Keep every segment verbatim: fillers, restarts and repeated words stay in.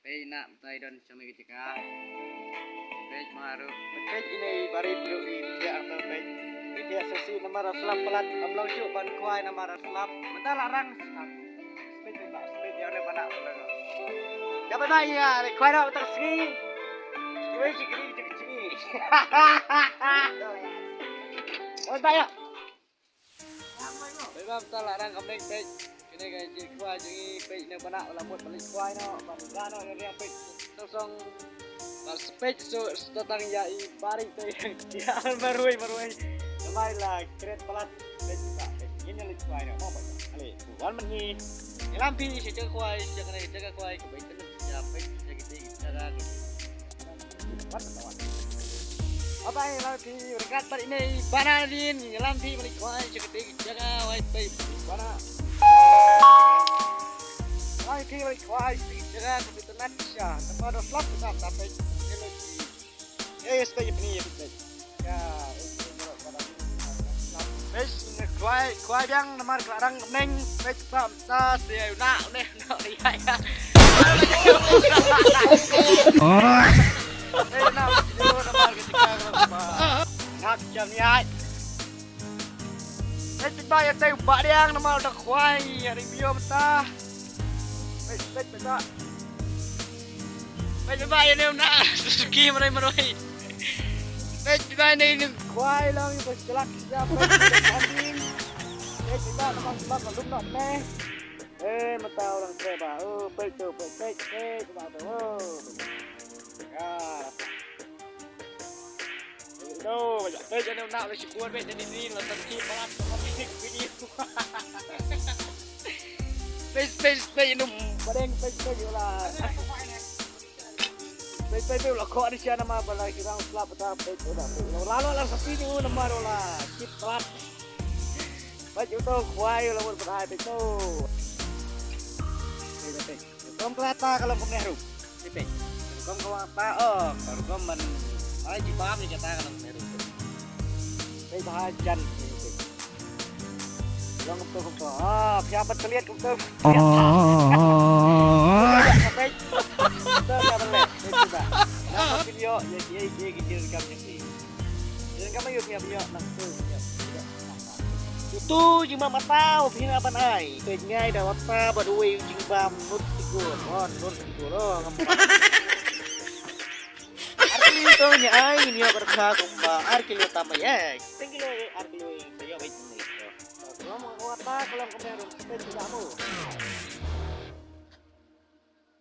Peit na, mynta i don shong na ka jaka. Peit ma ruh. Peit ine i barit ruh i thiah hangto peit. I thiah sasi namar slap palat, ym long shuh ban khwai namar slap. Mynta la rang slap. Peit peit ba, peit ïa une ba na. Ka ba na ïa, le khwai na mynta sngi. Wei shi kri shi kri. Mynta ïa. Peit ba mynta la rang ka mleng peit. Kine ka jingkhwai jong ngi peit ne ba na la mut ba leit khwai noh, ba la noh ïa riang peit. Song song. Ba peit so sta tang ïa i barit te ïa marwei marwei. Namar la kret palat peit ba peit. Ngin ïa leit khwai noh mo ba. Ale, wan man ngi. Ïalam phi sha jaka khwai, sha kane ka jaka khwai ka peit. Ïa peit sha kite ki jaka ki. Aba ïalam phi ryngkat bad ine i bana nadien, ïalam phi ba leit khwai sha kite ki jaka wai peit bana. Ïalam phi ba leit khwai sha kite ki jaka ka peit tynat sha. Tapa da slap ka sap da peit. Ïa ïa peit ïa peit. Ïa peit ïa peit. Peit ïa khwai khwai biang namar ka la rang ka mleng peit ba. Sa sia yu na ne na ri ya ya. Oi na yu na mar ke tika ka ba. Nak jam ya. Peit ba ya tei ba diang na mar da khwai ya ri bio mata. Peit peit peit ba. Peit ba ya ne na Suzuki marai marai. Peit ba ne ni khwai long ba chlak ya peit. Peit ba na mar ba lum na ne. Eh, mynta u dang trei ba. Oh, peit tu, peit, peit, peit ba tu. Oh. Ya. No, peit ane u nak le shibun peit ane ni la tan ki palat palat ni video. Peit, peit, peit ane u badeng peit peit la. Peit peit peit la kok ni sian nama ba la ki dang slap ta peit u da peit. La la la sapi ni u nama la ki palat. Peit uto khwai la mut peit peit tu. Peit peit. Rukom ka ta ka long kumne ruh. Peit peit. Rukom ka ta oh, ka rukom man. Ai ji bam ni ka ta ka long kumne ruh. Peit ba jan. Long kumto kumto. Ah, pia pat kaliat kumto. Peit. Kumto pia pat le. Peit ba. Nang pin yo, ye ye ye ye kam ni. Ïa ka ma ïoh phi ïa nang tu. Tu ji ma mata phi na ban ai. Peit ngai da wata ba dawei jingbam nut tigur. Wan nut tigur. Ar kilo to ni ai ni ïa ka kumba ar kilo tam ai. Peit kilo ar kilo ïa bai ni. Wata ka long kumne rum peit ji ma.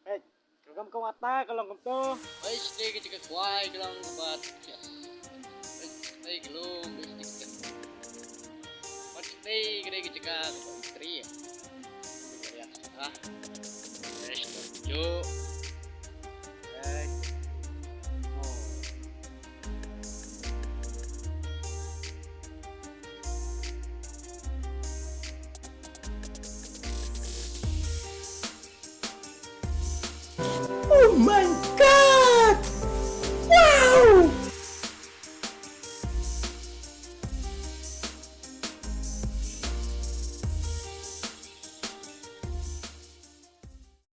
Peit. Ka kam ka wata ka long kumto. Ai, sdei ka jaka khwai ka long kumba. Ai, sdei ka long, ai, sdei ka. Ai, sdei ka dei ka jaka kumba tri. Ah. Ai, sdei ka.